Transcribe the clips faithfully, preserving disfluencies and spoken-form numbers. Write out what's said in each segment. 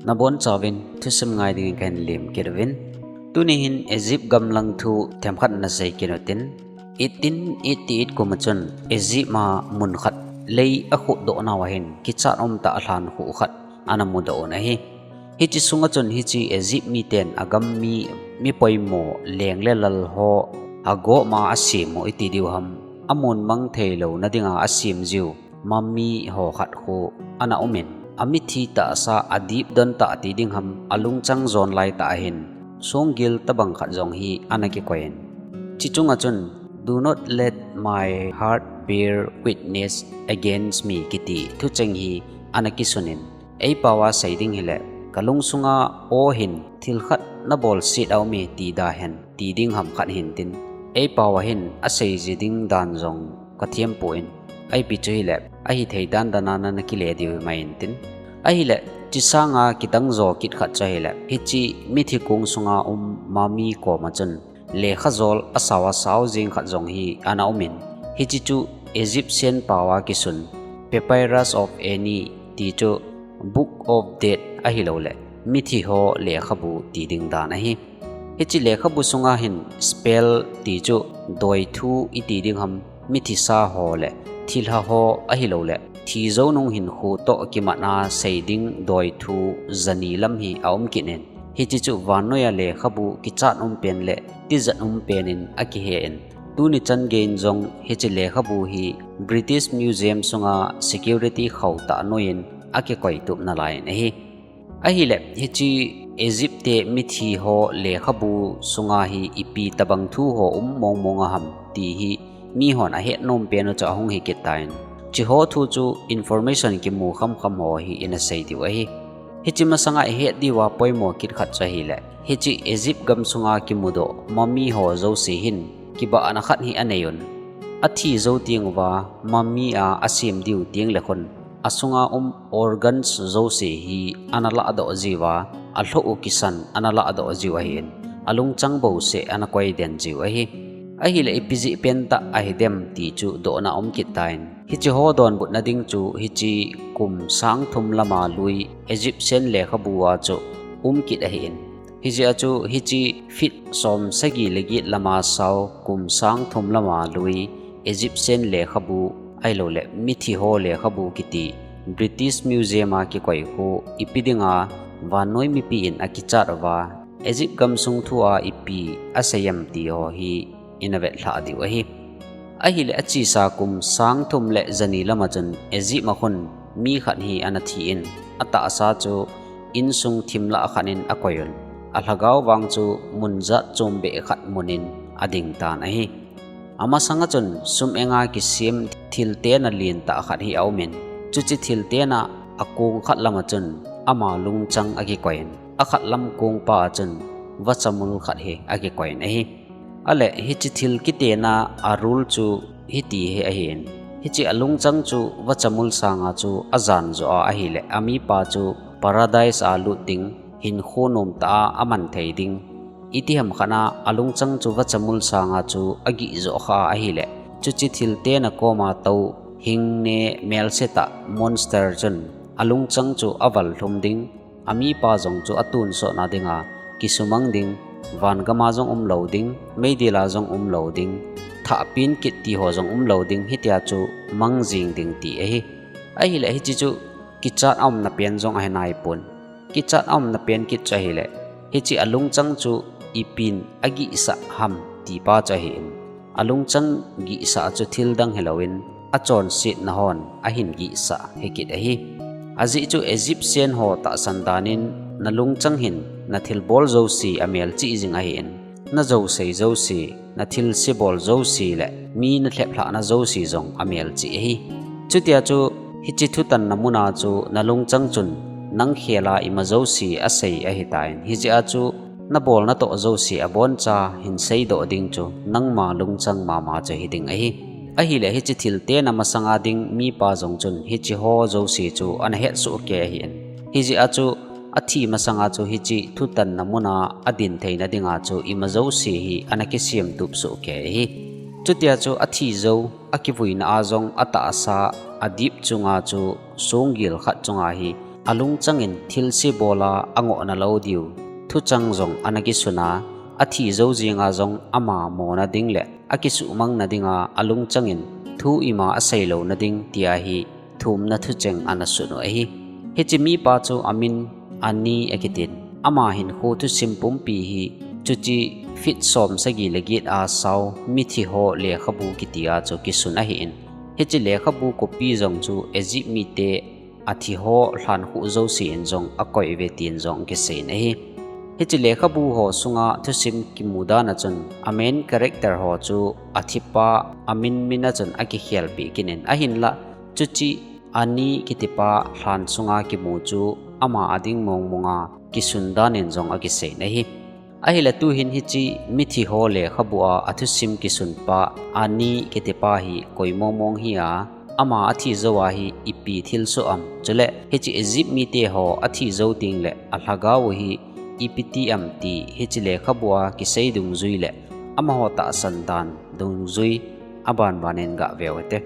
Nabonchauvin thusim ngai dingin kahin lemkit uvin. Tuni hin Egypt gamlang thu themkhat nasei kit utin. Eighteen eighty-eight kum a chun Egypt a mun khat lei akhuhdoh nau ahin kichat umtah lhankhuh khat ana mudoh un ahi. Hiche sunga chun hiche Egypt miten agam mi, mi poimo leng le lal ho agoma asem u iti diu ham, amun mang theilouna dinga asem jiu mummy ho khat khu ana umin, amithi tahsa adip don tah ti ding ham, alungchang jon lai tah ahin, songgil tobang khat jong hi ana kikoiyin. Hiche chunga chun, "Do not let my heart bear witness against me," kiti thucheng hi ana kisunin. Eipao a sei ding hile, kalungsunga aw hin thil khat nabolset aume ti da hen, ti ding ham khat hintin. Eipao a hin asei ji ding dan jong kathempon. Ipi chu hile, ahithei dandan a nana kile diu himai intin. Ahile, hiche sanga kidang jo kit khat chu ahile, hiche mithi kong sunga um mummy koma chun lekha jol asao asao jeng khat jong hi ana umin. Hiche chu Egyptian pao a kisun Papyrus of Ani ti chu Book of Death ahilouleh mithi ho lekhabu ti ding dan ahi. Hiche lekhabu sunga hin spell ti chu doithu iti ding ham, mithisa ho le thilha ho ahilouleh thi jou nung hinkho toh kimatna sei ding doithu jani lam hi aum kit in. Hiche chu vannoiya lekhabu kichat um pen le tijat um pen in akihen. Tuni chan geiyin jong hiche lekhabu hi British Museum sunga security khauhtah noiyin akikoitup nalaiyin ahi. Ahile, hiche Egypt te mithi ho lekhabu sunga hi ipi tobang thu ho um mong mong a ham ti hi mihon ahet nom pen u chu ahung hi kit tan. Hiche ho thu chu information kimu kham kham ho hi ina sei diu ahi. Hiche masanga ihet diuva poimo kit khat chu ahile, hiche Egypt gam sunga kimudoh mummy ho jouse hin kibahna khat hi anei un. Athi jou teng uva mummy a asem diu teng le khun, asunga um organs jouse hi ana lahdoh jiuva, alhoh u kisan ana lahdoh jiu ahin, alungchang bouseh ana koiden jiu ahi. Ahile ipi jeh pentah ahidem ti chu dohna um kit tan. Hiche ho donbutna ding chu hiche kum sang thum lama lui Egyptian lekhabu a chu um kit ahin. Hijeh a chu hiche feet som sagi le get lama sao kum sang thum lama lui Egyptian lekhabu ahilouleh mithi ho lekhabu kiti British Museum a kikoi khu ipi dinga vannoi mipi in akichat uva, Egypt gamsung thua ipi asei em ti ho hi ina vetlhah diu ahi. Ahile achesa kum sang thum le jani lama chun Egypt a khun mi khat hi ana thi in, atahsa chu insung thim lah khat in akoi un. Alhagao vang chu mun jat chombeh khat mun in ading tan ahi. Amasanga chun sum enga kisem thil tena lentah khat hi aum in, chuche thil tena akong khat lama chun ama lungchang akikoi in, akhat lam kong pa a chun vachamul khat hi akikoi in ahi. Ahile hiche thil kitena arule chu hiti hi ahin. Hiche alungchang chu vachamul sanga chu ajan jo a ahile, amipa chu Paradise a lut ding, hinkho nomtah a aman thei ding. Iti ham khat a alungchang chu vachamul sanga chu agih jo kha ahile, chuche thil tena koma tou hingne melsetah monster chun alungchang chu aval lhum ding, amipa jong chu atonsotna dinga kisumang ding, van gama jong umlou ding, meidil a jong umlou ding, thahpen kit ti ho jong umlou ding, hitia chu mang jing ding ti ahi. Ahile hiche chu kichat aumna pen jong ahi naipon. Kichat aumna pen kit chu ahile, hiche alungchang chu ipin agihsah ham ti pa chu ahin. Alungchang gihsah chu thil dang hilouvin, achonsetna hon ahin gihsah hikit ahi. Ajeh chu Egyptian ho tahsan danin, nalungchang hin nathilbol jouse amelchih jing ahin, najousei jouse, nathilse bol jouse le mi nalheplhahna jouse jong amelchih ahi. Chutia chu hiche thutanna muna chu nalungchang chun nang khela ima jouse asei ahitan, hijeh a chu nabol natoh jouse aboncha hinseidoh ding chu nangma lungchang mama chu hiding ahi. Ahile hiche thil tena masanga ding mipa jong chun hiche ho jouse chu ana hetsoh kei ahin. Hijeh a chu athi masanga chu hiche thutanna muna adin theina dinga chu ima jouse hi ana kisemtup soh kei ahi. Chutia chu athi jou, akivuina a jong atahsa adip chunga chu songgil khat chunga hi alungchangin thilse bola angoh nalou diu thuchang jong ana kisun a, athi jou jenga jong ama mona ding le akisuhmang nadinga alungchangin thu ima asei lou nading tia hi thumna thucheng ana sun u ahi. Hiche mipa chu amin Annie akitin. Ama hinkho thusim pumpi hi chuche feet som sagi le get a sao mithi ho lekhabu kitia chu kisun ahin. Hiche lekhabu copy jong chu Egypt mite athi ho lhankhuh jouse in jong akoi uve tin jong kiseiyin ahi. Hiche lekhabu ho sunga thusim kimu dan a chun a main character ho chu athipa amin min a chun akikhelpeh kit in ahinlah chuche Annie kitipa lhan sunga kimu chu ama ading mongmonga kisun dan in jong akiseiyin ahi. Ahile tuhin hiche mithi ho lekhabu a athusim kisunpa Annie kitipa hi koi mongmong hi a, ama athi jou a hi ipi thilsoh am, chule hiche Egypt mite ho athi jou tengle alhagao u hi ipi ti am ti hiche lekhabu a kisei dungjui le amaho tahsan dan dungjui abanban in gaveu hite.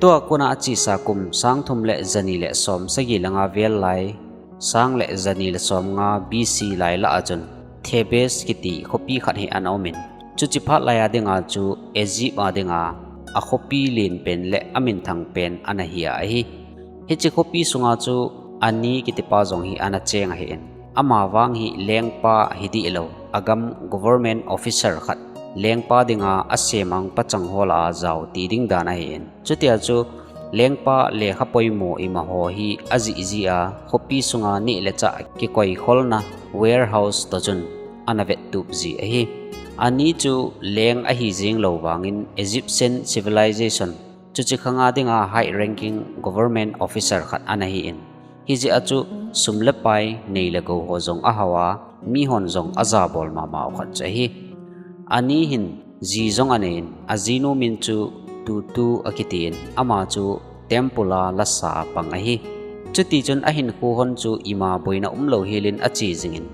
Tua kona achesa kum sang thum le jani le som sagi le nga vel lai, sang le jani le som nga B C lai lah a chun Thebes kiti khopi khat hi ana umin, chuche phat lai a dinga chu Egypt a dinga akhopi lenpen le aminthang pen ana hi a ahi. Hiche khopi sunga chu Annie kitipa jong hi ana cheng ahin, ama vang hi lengpa hi dihlou, agam government officer khat, lengpa dinga asem ang pachang ho lah a jao ti ding dan ahin. Chutia chu lengpa lekha poimo ima ho hi ajih jia, khopi sunga neh le chah kikoi kholna warehouse toh chun ana vettup ji ahi. Annie chu leng ahi jenglou vangin Egyptian civilization chuche khanga dinga high ranking government officer khat ana hin. Hijeh a chu sum le pai nei le gou ho jong ahao a, mihon jong ajabol mama u khat chu ahi. Annie hin ji jong aneiyin, ajinu min chu Tutu akitin, ama chu temple a lasa a pang ahi. Chutichun ahinkho hon chu ima boina umlou helin ache jingin,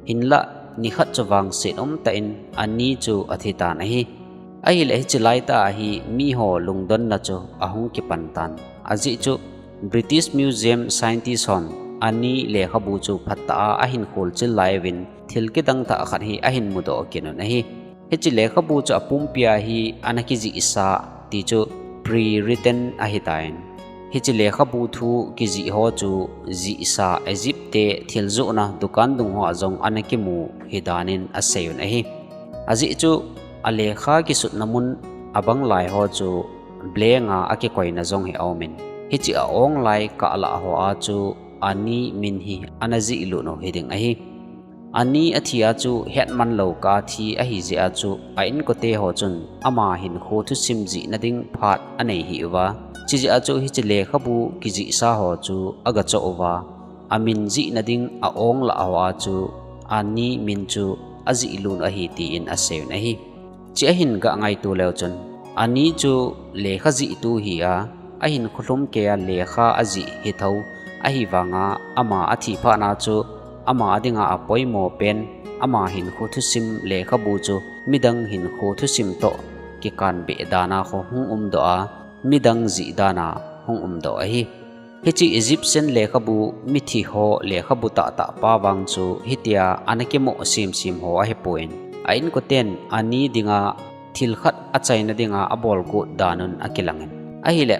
hinlah nikhat chu vangset umtah in Annie chu athitan ahi. Ahile hiche laitah a hi miho lungdonna chu ahung kipan tan. Ajeh chu British Museum scientist hon Annie lekhabu chu phatah a ahin kholchil lai uvin thil kidang tah khat hi ahin mudoh kit un ahi. Hiche lekhabu chu apumpia hi ana kijihsa ti chu pre-written ahitan. Hiche lekhabu thu kijih ho chu jihsa Egypt te thil johna dukan dung hoa jong ana kimu hidan in asei un ahi. Ajeh chu alekha kisutna mun abang lai ho chu blank a akikoina jong hi aumin, hiche a-ong lai kahlah hoa chu Annie min hi ana jihlut u hiding ahi. Annie athi a chu hetman lou kah a thi ahijeh a chu a-inkote ho chun ama hinkho thusim jihna ding phat anei hih uva, chujeh a chu hiche lekhabu kijihsa ho chu agachoh uva, amin jihna ding a-ong lah hoa chu Annie min chu ajihlut u ahi tin asei un ahi. Hiche ahin gangaito leu chun, Annie chu lekha jihtu hi a, ahinkho lhumkeiya lekha ajih hithou ahivanga, ama athi phatna chu ama dinga apoimo pen, ama hinkho thusim lekhabu chu midang hinkho thusim toh kikanbeh dan a kho hung umdoh a, midang jih dan a hung umdoh ahi. Hiche Egyptian lekhabu mithi ho lekhabu tahtah pa vang chu hitia ana kimoh semsem ho ahipon, a-inkoten Annie dinga thil khat achaina dinga abolgot dan un akilangin. Ahile,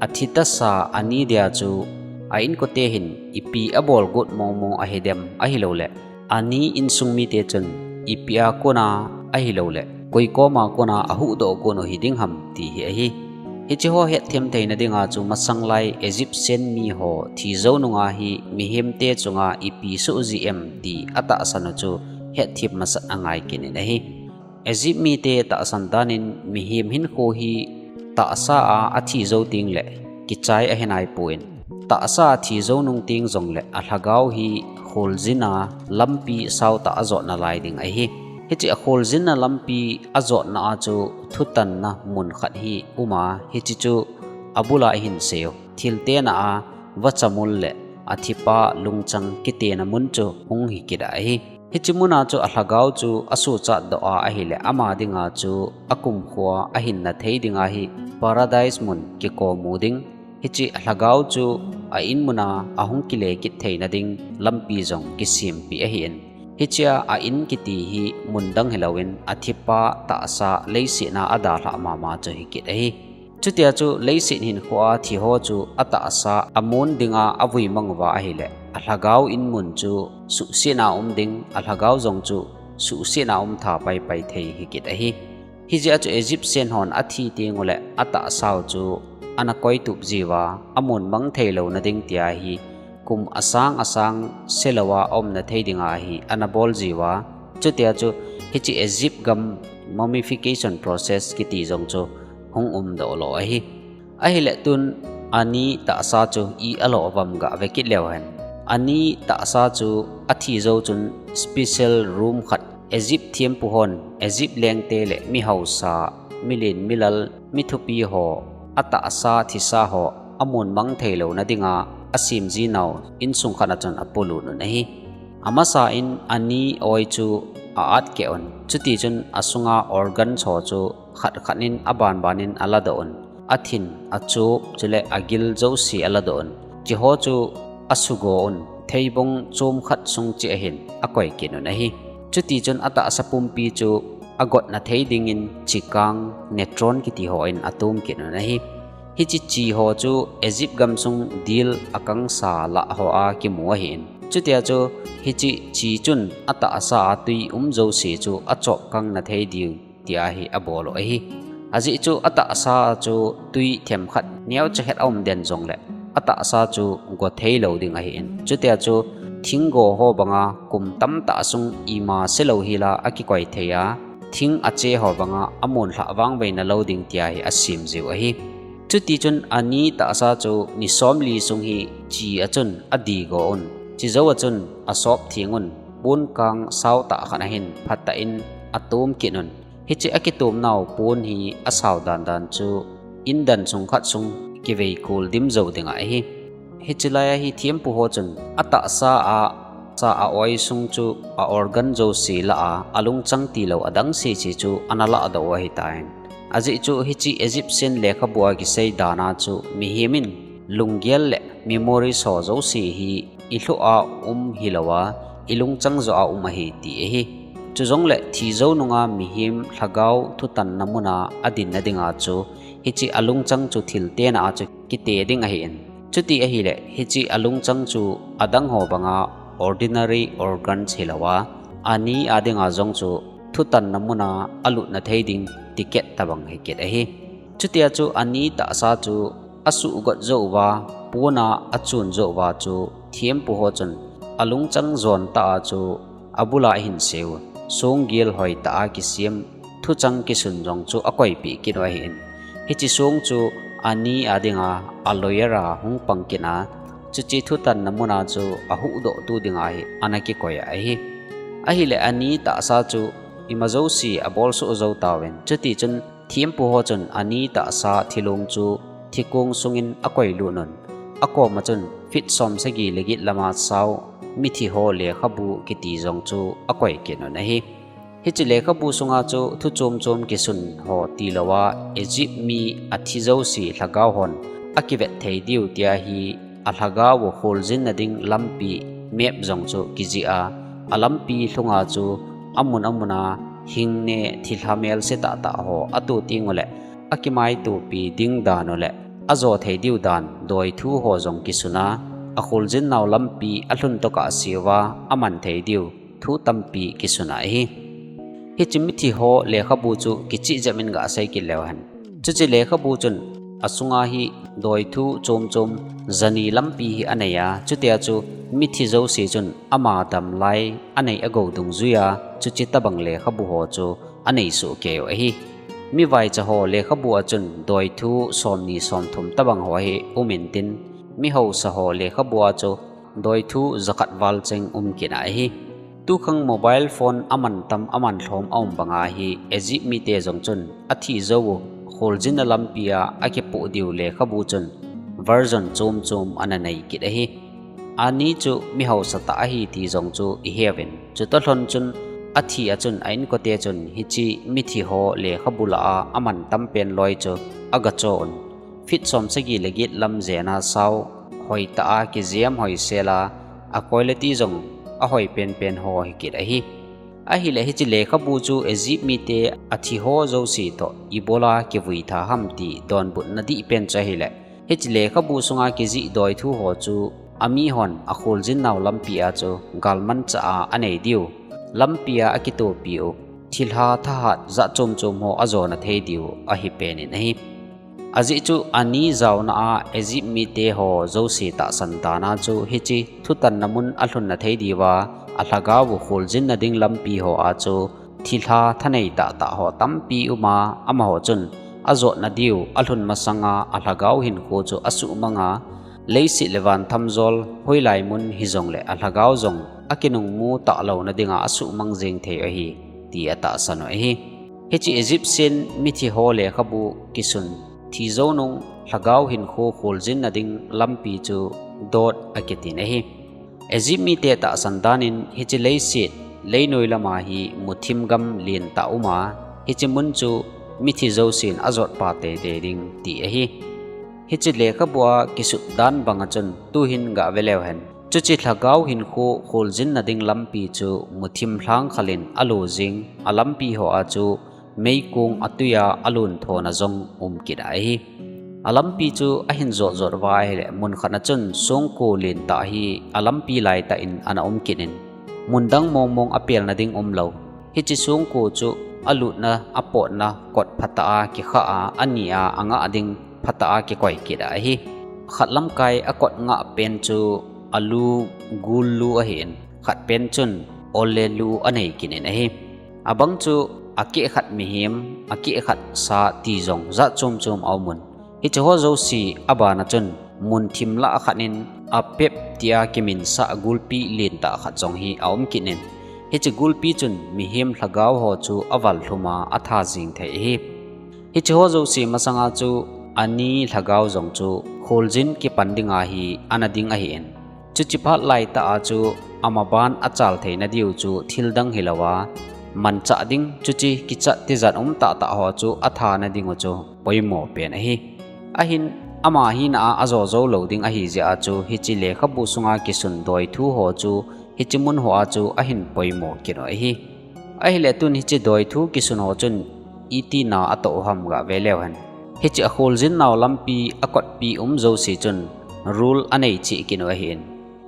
athi tasa Annie dia chu a-inkote hin ipi abolgot mongmong ahidem ahiloule, Annie insung mite chun ipia kona ahiloule koi koma kona ahuhdoh got u hiding ham ti hi ahi. Hiche ho hetthem theina dinga chu masanglai Egyptian miho thi jou nunga hi mihemte chunga ipi soh jeh em ti atahsan u chu hetthem masat angai kit in ahi. Egypt mite tahsan dan in mihem hinkho hi tahsa a athi jou tengle kichai ahi naipon, tahsa a thi jou nung teng jongle alhagao hi kholjin a lampi saotah ajot nalai ding ahi. Hiche akholjinna lampi ajotna a chu thutanna mun khat hi um a, hiche chu abul a ihin seiyu, thil tena a vachamul le athipa lungchang kitena mun chu hung hikit ahi. Hiche muna chu alhagao chu asochatdoh a ahile ama dinga chu akumkhoa ahinna thei dinga hi paradise mun kikomu ding, Hiche alhagao chu a in muna ahung kile kit theina ding lampi jong kisempeh ahin. Hichea a in kiti hi mun dang hilouvin athipa tahsa leiset a adalhah mama chu hikit ahi. Chutia chu leiset hinkhoa thiho chu atahsa amun dinga avui mang uva ahileh, alhagao in mun chu suhsetna um ding, alhagao jong chu suhsetna um tha paipai thei hikit ahi. Hijeh a chu Egyptian hon athi tenguleh atahsau chu ana koitup jiuva, amun mang theilouna ding tia hi kum asang asang selouva aumna thei dinga hi ana bol jiuva. Chutia chu hiche Egypt gam mummification process kiti jong chu hung umdoh lou ahi. Ahileh tun Ani tahsa chu i alo uvam gave kit leu hen. Ani tahsa chu athi jou chun special room khat Egypt thempu hon Egypt lengte le mihaosa, milen milal, mithupi ho, atahsa thisa ho amun mang theilouna dinga asem jinau insung khat a chun apolut un ahi. Amasa in Ani oi chu a-at keh un. Chutichun asunga organ ho chu khat khat in aban ban in aladoh un. Athin, achup, chule agil jouse aladoh un. Hicheho chu asugo un. Theibong chom khat sung cheh ahin akoi kit un ahi. Chutichun atahsa pumpi chu agotna thei dingin chikang, neutron kiti hon atom kit un ahi. Hiche chi ho chu Egypt gamsung dil akangsa lah hoa kimu ahin. Chutia chu hiche chi chun atahsa a tui um jouse chu achop kangna thei diu tia hi abol u ahi. Ajeh chu atahsa chu tui themkhat neocha het aum den jongleh atahsa chu go theilou ding ahin. Chutia chu thinggo ho banga kum tamtah sung ima selou hila akikoi thei a, thing ache ho banga amun lhah vangveina lou ding tia hi asem jiu ahi. Chutichun Ani tahsa chu ni somli sung hi chi a chun adigo un. Chejou a chun asop theng un. Ponkang saotah khat ahin phatah in atom kit un. Hiche akitomnau pon hi asao dandan chu indan sung khat sung kiveikol dim jou dinga ahi. Hiche laia hi thempu ho chun atahsa a, sa a oi sung chu a organ jouse lah a, alungchang tilou adang sese chu ana lahdoh u ahitan. Ajeh chu hiche Egyptian lekhabua kisei dana chu mihem in lunggel le memories ho jouse hi ilhoh a um hilouva, ilungchang joh a um ahi ti ahi. Chujongle thi jou nunga mihem lhagao thutanna muna adinna dinga chu hiche alungchang chu thil tena a chu kite ding ahin. Chuti ahileh hiche alungchang chu adang ho banga ordinary organs hilouva, Ani a dinga jong chu thutanna muna alutna thei ding ticket tobang hikit ahi. Chutia chu Ani tahsa chu asuhgot joh uva, pona achon joh uva chu thempu ho chun alungchang jon tah a chu abula ahin seu, songgel hoitah a kisem, thuchang kisun jong chu akoipeh kit u ahin. Hiche song chu Ani a dinga aloira hung pang kit a, chuche thutanna muna chu ahuhdohtu dinga hi ana kikoi ahi. Ahileh Ani tahsa chu ima jouse abolsoh jou tauvin. Chutichun thempu ho chun Ani tahsa thilong chu thikong sungin akoilut un. Akoma chun feet somsagi le get lama sao mithi ho lekhabu kiti jong chu akoi kit un ahi. Hiche lekhabu sunga chu thu chom chom kisun ho tilouva Egypt mi athi jouse lhagao hon akivet thei diu tia hi alhagao u kholjinna ding lampi map jong chu kijih a, alampi lhunga chu amun amuna hingne thilha melse tahtah ho ato tenguleh akimaitopi ding dan u le ajo thei diu dan doithu ho jong kisun a, akholjinnau lampi alhun tokah seuva aman thei diu thu tampi kisun ahi. Hiche mithi ho lekhabu chu kichih jep in gasei kit leu hen. Chuche lekhabu chun asunga hi doithu chom chom jani lampi hi anei a, chutia chu mithi jouse chun ama damlai anei agou dungjuia chuche tobang lekhabu ho chu anei sohkei u ahi. Mivaicha ho lekhabu a chun doithu somni somthum tobang ho hi um intin, mihaosa ho lekhabu a chu doithu jakhat val cheng um kit ahi. Tukhang mobile phone amantam amanlhom aum banga hi Egypt mite jong chun athi jou u kholjinna lampia akipoh diu lekhabu chun version chom chom ana nei kit ahi. Ani chu mihaosa tah ahi ti jong chu iheuvin. Chutoh lhon chun athi a chun a inkote chun hiche mithi ho lekhabu lah a amantam pen loi chu agacho un. feet som sagi le get lam jena sao hoitah a kijem hoisel a, a quality jong ahoi penpen ho hi kit ahi. Ahile hiche lekhabu chu Egypt mite athi ho jouse toh ibola kivui tha ham ti donbutna dih pen chu ahile, hiche lekhabu sunga kijih doithu ho chu amihon akholjin nau lampi a chu galmanchah a anei diu, lampi a akitopi u, thilha thahat jat chom chom ho ajona thei diu ahi penin ahi. Ajeh chu ani jaona a Egypt mite ho jouse tahsan dan a chu hiche thutanna mun alhunna thei diuva, alhagao u kholjinna ding lampi ho a chu thilha thanei tahtah ho tampi uma, amaho chun ajotna diu alhun masanga alhagao hinkho chu asuhmanga, leiset le van thamjol hoilai mun hijongle alhagao jong akinungmu talouna dinga asuhmang jeng thei ahi, ti atahsan u ahi. Hiche Egyptian mithi ho lekhabu kisun thi jou nung lhagao hinkho kholjinna ding lampi chu dot akitin ahi. Egypt mite tahsan danin hiche leiset leinoi lama hi muthim gam lentah uma, hiche mun chu mithi jousen ajotpa teitei ding ti ahi. Hiche lekhabu a kisut dan banga chun tuhin gah veleu hen. Chuche lhagao hinkho kholjinna ding lampi chu muthim lhangkhalin alo jing, alampi ho a chu meikong atui a alunthona jong um kit ahi. Alampi chu ahin jot jot uva ahile, munkhat a chun songko lentah hi alampi laitah in ana um kit in, mundang mongmong apelna ding umlou. Hiche songko chu alutna apotna kot phatah a kikha a, ani a angah ding phatah a kikoi kit ahi. Khat lamkai akot ngah pen chu alu gul lu ahin, khat pen chun ole lu anei kit in ahi. Abang chu akeh khat mihem, akeh khat sa ti jong jat chom chom aumun. Hiche ho jouse abana chun munthim lah khat in Apep tia kiminsah gulpi lentah khat jong hi aum kit in, hiche gulpi chun mihem lhagao ho chu aval lhuma atha jing thei ahi. Hiche ho jouse masanga chu ani lhagao jong chu kholjin kipan dinga hi ana ding ahin, chuche phat laitah a chu amaban achal theina diu chu thildang hilouva, manchah ding chuche kichat tijat um tahtah ho chu athana dingu chu poimo pen ahi. Ahin ama hina a ajo jou lou ding ahijeh a chu hiche lekhabu sunga kisun doithu ho chu hiche mun hoa chu ahin poimo kit u ahi. Ahile tun hiche doithu kisun ho chun iti na atoh u ham gah veleu hen. Hiche akholjin nau lampi akotpi um jouse chun rule anei cheh kit u ahin,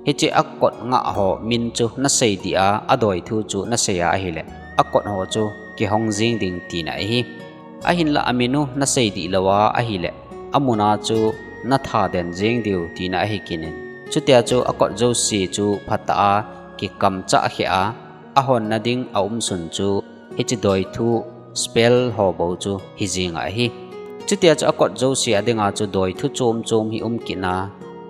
hiche akot ngah ho min chu nasei dih a, adoithu chu nasei a ahile, akot ho chu kihong jing ding tina ahi. Ahinla amin u nasei dih louva ahile, amun a chu natha den jing diu tina ahi kit in, chutia chu akot jouse chu phatah a kikamchah kheh a, ahonna ding aumsun chu hiche doithu spell ho bou chu hijing ahi. Chutia chu akot jouse a dinga chu doithu chom chom hi um kit a,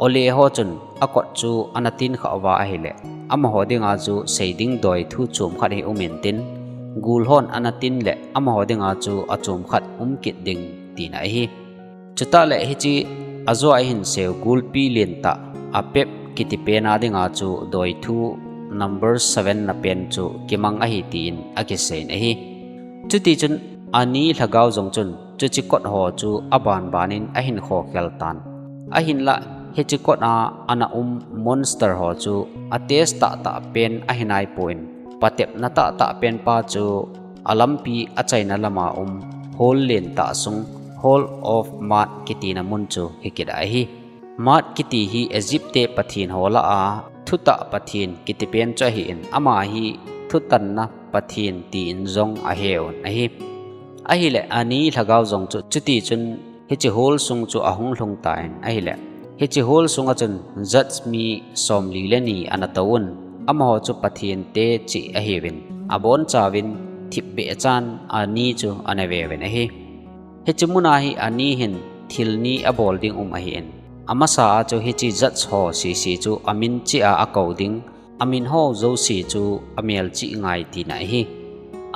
ole ho chun akot chu ana tin khah uva ahile, amaho dinga chu sei ding doithu chom khat hi um intin, gul hon ana tin le amaho dinga chu achom khat um kit ding tina ahi. Chutah le hiche ajo a ihin sei u gulpi lentah Apep kiti pen a dinga chu doithu number seven na pen chu kimang ahi tin akiseiyin ahi. Chutichun ani lhagao jong chun chuche kot ho chu abanban in ahin khokhel tan. Ahinla hiche kot a ana um monster ho chu atest tahtah pen ahi naipon, patepna tahtah pen pa chu alampi achaina lama um hall lentah sung, Hall of Mud kitina mun chu hi kit ahi. Mud kiti hi Egypt te pathen ho lah a thutah pathen kiti pen chu ahin, ama hi thutanna pathen tin jong aheuvin ahi. Ahile ani lhagao jong chu chutichun hiche hall sung chu ahung lhung tan ahile, hiche hall sunga chun judge mi somli le ni ana touvin, amaho chu pathen te cheh ahiuvin, abonchauvin thipbeh chan ani chu ana veuvin ahi. Hiche muna hi ani hin thil ni abol ding um ahin, amasa a chu hiche judge ho sese chu amin cheh a akou ding, amin ho jouse chu amelchih ngai tina ahi.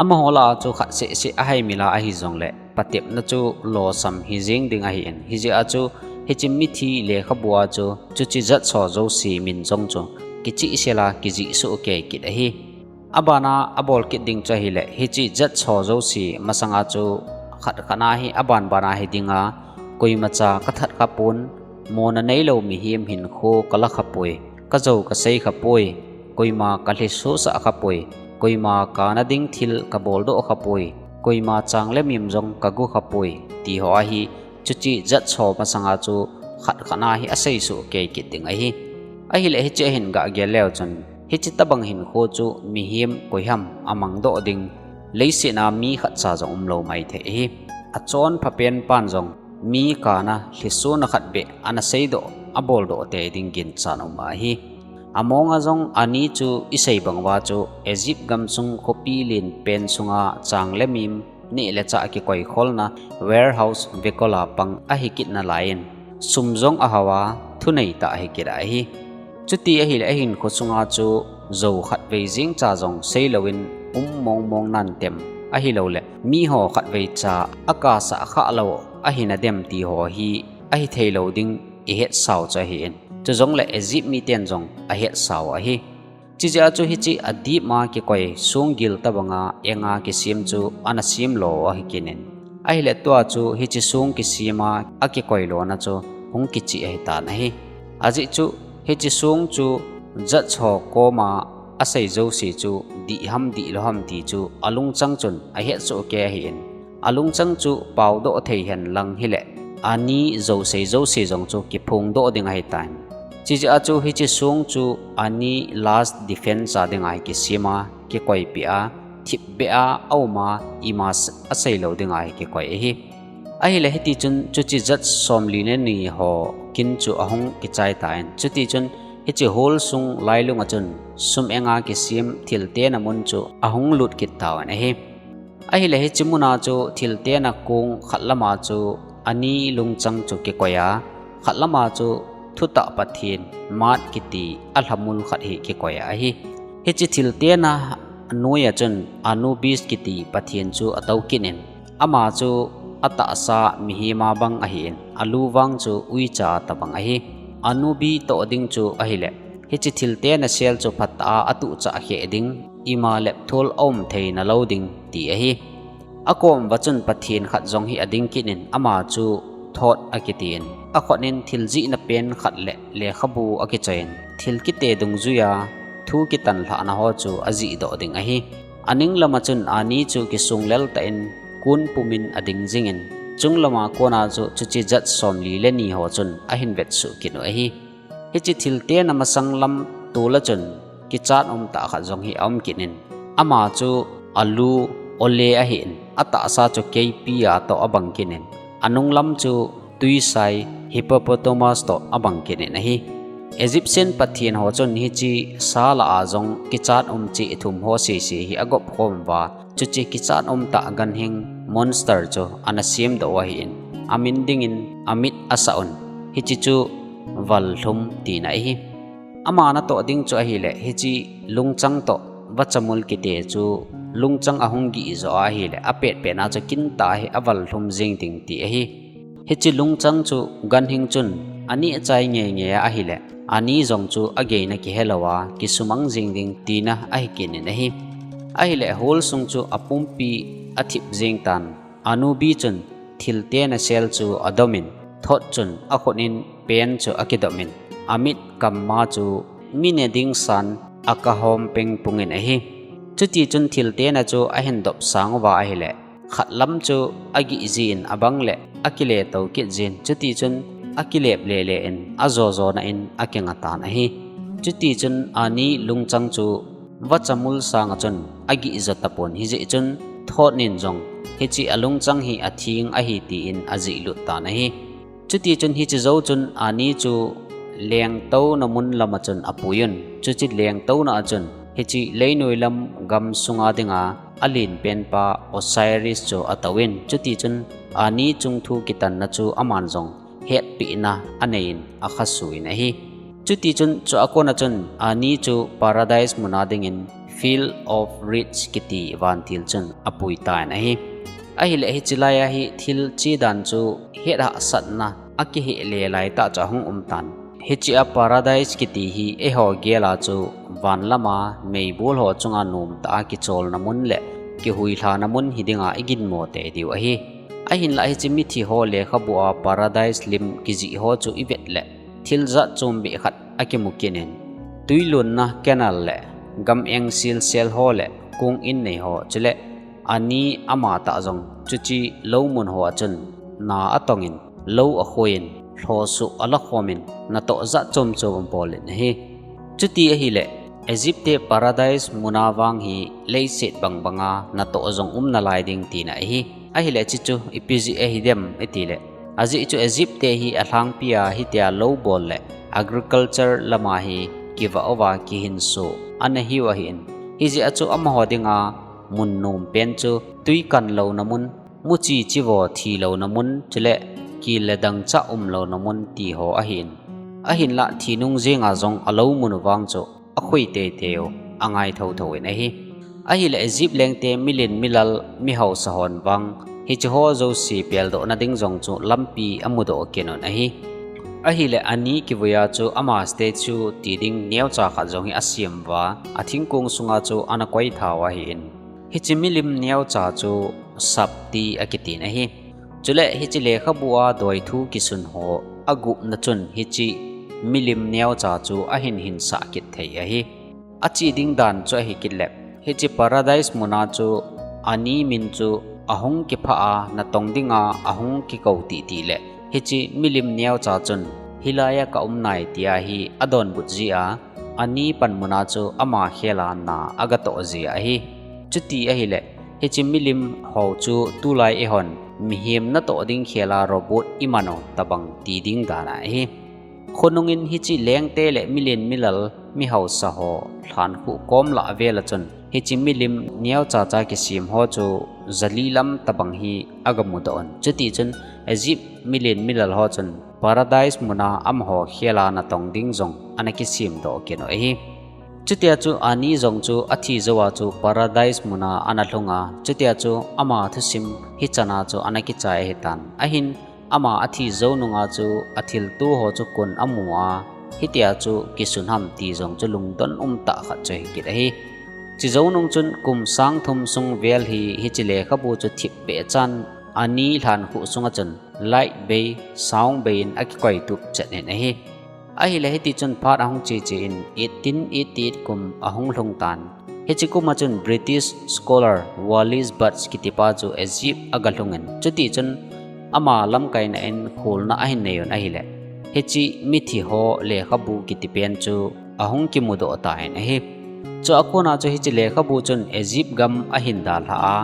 Amaho lah a chu khat seh seh ahaimil a ahi jongle patepna chu losam hijeng ding ahin, hijeh a chu hiche mithi lekhabu a chu chuche judge ho jouse min jong chu kichehsel a kijih soh kei kit ahi. Abana abol kit ding chu ahile, hiche judge ho jouse masanga chu khat khat a hi abanban a hi dinga, Koimacha kathat khapon, mona neilou mihem hinkho kala khapoi, kajou kasei khapoi, koima kalhisosah khapoi, koima kana ding thil kaboldoh khapoi, koima chang le mim jong kagu khapoi, ti ho ahi. Chuche judge ho masanga chu khat khat na hi asei soh kei kit ding ahi. Ahile hiche ahin gah gel leu chun, hiche tabang hinkho chu mihem koiham amangdoh ding, leiset a mi khatcha jong umlou maithei ahi. Achonphapen pan jong mi kana lhisona khat beh ana seidoh, aboldoh tei ding ginchat um ahi. Amonga jong ani chu isei bang uva chu Egypt gamsung khopi lenpen sunga chang le mim, neh le chah kikoi kholna warehouse vekola pang ahi kit nalaiyin, sum jong ahao a, thunei tah ahi kit ahi. Chuti ahile ahinkho sunga chu jou khatvei jengcha jong seilouvin um mongmong nan tem, ahilouleh miho khatvei cha akasah khalou ahina dem ti ho hi ahitheilou ding ihetsau chu ahin, chujongle Egypt miten jong ahetsau ahi. Chijeh a chu hiche adipma kikoi songgil tobanga enga kisem chu ana semlo ahi kit in, ahile tua chu hiche song kisema akikoi lona chu hung kicheh ahitan ahi. Ajeh chu hiche song chu judge ho koma asei jouse chu dih ham dihlou ham ti chu alungchang chun ahetsoh kei ahin, alungchang chu paodoh thei henlang hile, ani jousei jouse jong chu kiphongdoh ding ahitan. Chijeh a chu hiche song chu ani last defense a dinga hi kisema, kikoipeh a, thipbeh a auma, ima aseilou dinga hi kikoi ahi. Ahile hitichun chuche judge somli le ni ho kin chu ahung kichai tan, chutichun hiche hall sung lailunga chun sum enga kisem thiltena mun chu ahung lut kit tauvin ahi. Ahile hiche muna chu thiltena kong khat lama chu ani lungchang chu kikoi a, khat lama chu thutah pathen Marduk kiti alhamul khat hi kikoi ahi. Hiche thiltena noija chun Anubis kiti pathen chu atou kit in, ama chu atahsa mihem a bang ahin, alu vang chu uicha tobang ahi. Anubis toh ding chu ahile hiche thiltena sel chu phatah a atuhchah kheh ding, ima lepthol aum theina lou ding ti ahi. Akom uva chun pathen khat jong hi ading kit in, ama chu Thoth akitin, akhut in thil jihna pen khat le lekhabu akichoiyin, thil kite dungjuija thu kitan lhahna ho chu ajihdoh ding ahi. Aning lama chun ani chu kisunglel tah in kon pumin ading jingin, chung lama kona chu chuche judge somli le ni ho chun ahin vetsuh kit u ahi. Hiche thiltena masang lam tola chun kichat umtah khat jong hi aum kit in, ama chu alu Ole ahin, atahsa chu keipi a toh abang kit in, anung lam chu tuisai Hippopotamus toh abang kit in ahi. Egyptian pathen ho chun hiche sa lah a jong kichat um cheh thum ho sese hi agop khom uva, chuche kichat umtah ganhing monster chu ana semdoh u ahin, amin dingin amit asah un, hiche chu Vallhum tina ahi. Ama natoh ding chu ahile, hiche lungchang toh vachamul kiti chu lungchang ahung gih joh ahile, apetpetna chu kintah hi avallhum jing ding ti ahi. Hiche lungchang chu ganhing chun aneh achai ngeingei ahile, ani jong chu ageina kihelouva kisumang jing ding tina ahi kit in ahi. Ahile hall sung chu apumpi athip jing tan, Anubis chun thiltena sel chu adomin, Thoth chun akhut in pen chu akidomin, amit kamma chu mi ne ding san akahom pengpungin ahi. Chutichun thiltena chu ahin dop sang uva ahile, khat lam chu agih jin abang le akiletou kit jin, chutichun akilep lele in ajojona in akinga tan ahi. Chutichun ani lungchang chu vachamul sanga chun agih jo tapon, hijeh chun Thoth in jong hiche alungchang hi atheng ahi tin ajihlut tan ahi. Chutichun hiche jou chun ani chu lengtouna mun lama chun apuiyun, chuche lengtouna a chun hiche leinoi lam gamsunga dinga alenpenpa Osiris chu atouvin, chutichun ani chungthu kitanna chu aman jong hetpehna aneiyin akhasuh in ahi. Chutichun chua kona chun ani chu Paradise muna dingin Field of Reeds kiti vantil chun apui tan ahi. Ahile hiche laiya hi thil chedan chu hethahsatna akiheh le laitah chu ahung umtan. Hiche a Paradise kiti hi eiho gela chu van lama meibol ho chunga nomtah a kicholna mun le kihuilhana mun hidinga iginmo tei diu ahi. Ahinlah hiche mithi ho lekhabu a Paradise lim kijih ho chu ivet le thil jat chom beh khat akimu kit in, tuilonna canal le gam eng silsel ho le kong in nei ho chule ani ama tah jong chuche lou mun ho a chun na atong in, lou akhoi in, lhosoh alakhom in, natoh jat chom chom abol in ahi. Chuti ahile, Egypt te Paradise muna vang hi leiset bang banga natoh jong um nalai ding tina ahi. Ahile chuche chu ipi jeh ahi dem itile, ajeh chu Egypt te hi alhangpi a hitia lou bol le agriculture lama hi kivah uva kihinso ana hiu ahin. Hijeh a chu amaho dinga mun nom pen chu tui kan louna mun, muchi chivo thi louna mun, chule kil le dangchah um louna mun ti ho ahin. Ahinlah thi nung jenga jong alou mun u vang chu akhoi teitei u, angai thotho in ahi. Ahile Egypt lengte milen milal mihausa hon vang hiche ho jouse peldohna ding jong chu lampi amudoh kit un ahi. Ahile ani kivui a chu ama statue ti ding neocha khat jong hi asem uva, athingkong sunga chu ana koi tha u ahin. Hiche milim neocha chu Sap ti akitin ahi. Chule hiche lekhabu a doithu kisun ho agupna chun hiche milim neocha chu ahin hinsah kit thei ahi. Ache ding dan chu ahi kit le, hiche Paradise muna chu ani min chu ahung kipha a natong dinga ahung kikou titi le, hiche milim neocha chun hilai a ka um nai tia hi adonbut jeh a, ani panmuna chu ama khel a na agatoh jeh ahi. Chuti ahile, hiche milim ho chu tulai eihon mihem natoh ding khel a robot iman u tobang ti ding dan ahi. Khonung in hiche lengte le milen milal mihausa ho lhankhuh kom lah vel a chun hiche milim neocha cha kisem ho chu jali lam tobang hi agamudoh un. Chuti chun Egypt milen milal ho chun Paradise muna amaho khel a natong ding jong ana kisemdoh kit u ahi. Chutia chu ani jong chu athi jou a chu Paradise muna ana lhung a, chutia chu ama thusim hichan a chu ana kichai ahitan. Ahin ama athi jou nunga chu athilto ho chu kon amu a, hitia chu kisun ham ti jong chu lungdon umtah khat chu ahi kit ahi. Chujou nung chun kum sang thum sung vel hi hiche lekhabu chu thipbeh chan ani lhankhuh sunga chun light bei, sound bei in akikoitup chet in ahi. Ahile hiti chun phat ahung cheche in eighteen eighty-eight kum ahung lhung tan. Hiche kum a chun British scholar Wallis Budge kitipa chu Egypt agalhung in, chuti chun ama lamkaina in kholna ahin nei un ahile, hiche mithi ho lekhabu kitipen chu ahung kimudoh tan ahi. Chua kona chu hiche lekhabu chun Egypt gam ahin dalha a,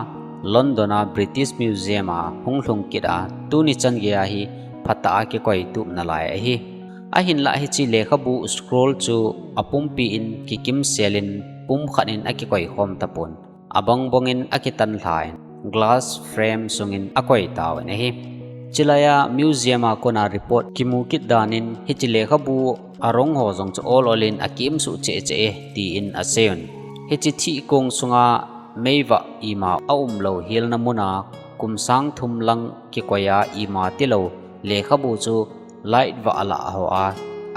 London a British Museum a hung lhung kit a, tuni chan geiya hi phatah a kikoitup nalai ahi. Ahinlah hiche lekhabu scroll chu apumpi in kikimsel in pumkhat in akikoi khom tapon, abang bang in akitan lha in glass frame sungin akoi tauvin ahi. Chulaiya museum a kona report kimu kit dan in hiche lekhabu arong ho jong chu ol ol in akimsuh cheh cheh e, tin aseiyun. Hiche thih kong sunga meivah ima aumlou hilna muna kum sang thum lang kikoiya ima tilou lekhabu chu light vah alah ho a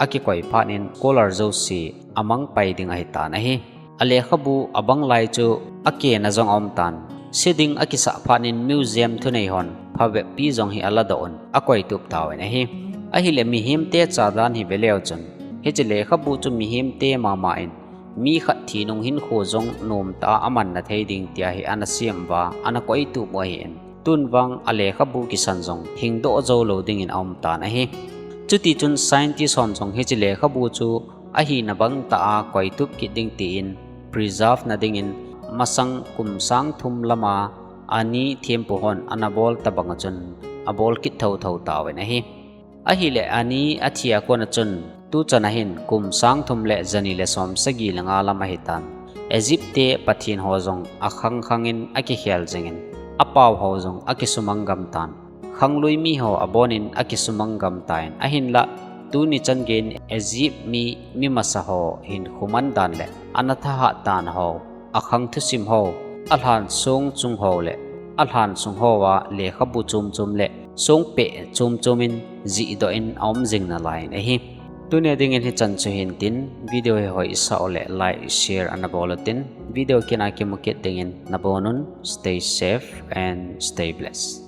akikoi phat in scholar jouse amangpai ding ahitan ahi. Alekhabu abang lai chu akena jong aumtan. Seding akisah phat in museum thunei hon phabep pi jong hi aladoh un akoitup tauvin ahi. Ahile mihemte chadan hi veleu chun, hiche lekhabu chu mihemte mama in mi khat thi nung hinkho jong nomtah a amanna thei ding tia hi ana sem uva, ana koitup u ahin. Tun vang alekhabu kisan jong hingdoh joulou dingin aumtan ahi. Chuti chun scientist hon jong hiche lekhabu chu ahina bangtah a koitup kit ding tin preserve na dingin masang kum sang thum lama ani thempu hon ana bol tobang a chun abol kit thotho tauvin ahi. Ahile ani athia kona chun tuchan ahin kum sang thum le jani le som sagi le nga lam ahitan. Egypt te pathen ho jong akhang khang in akikhel jingin, apao ho jong akisumang gamtan. Khanglui mi ho abonin akisumang gamtan, ahinlah tuni chan geiyin Egypt mi, mi masa ho hinkho man dan le ana thahat dan ho, akhang thusim ho, alhan song chung ho le alhan sung hoa lekhabu chom chom le songpeh chom chom in jihdoh in aum jing nalai in ahi. Tunia dingin hichan chu hintin, video hi hoisah u le like, share ana bol utin, video kit a kimu kit dingin nabonun, stay safe and stay blessed.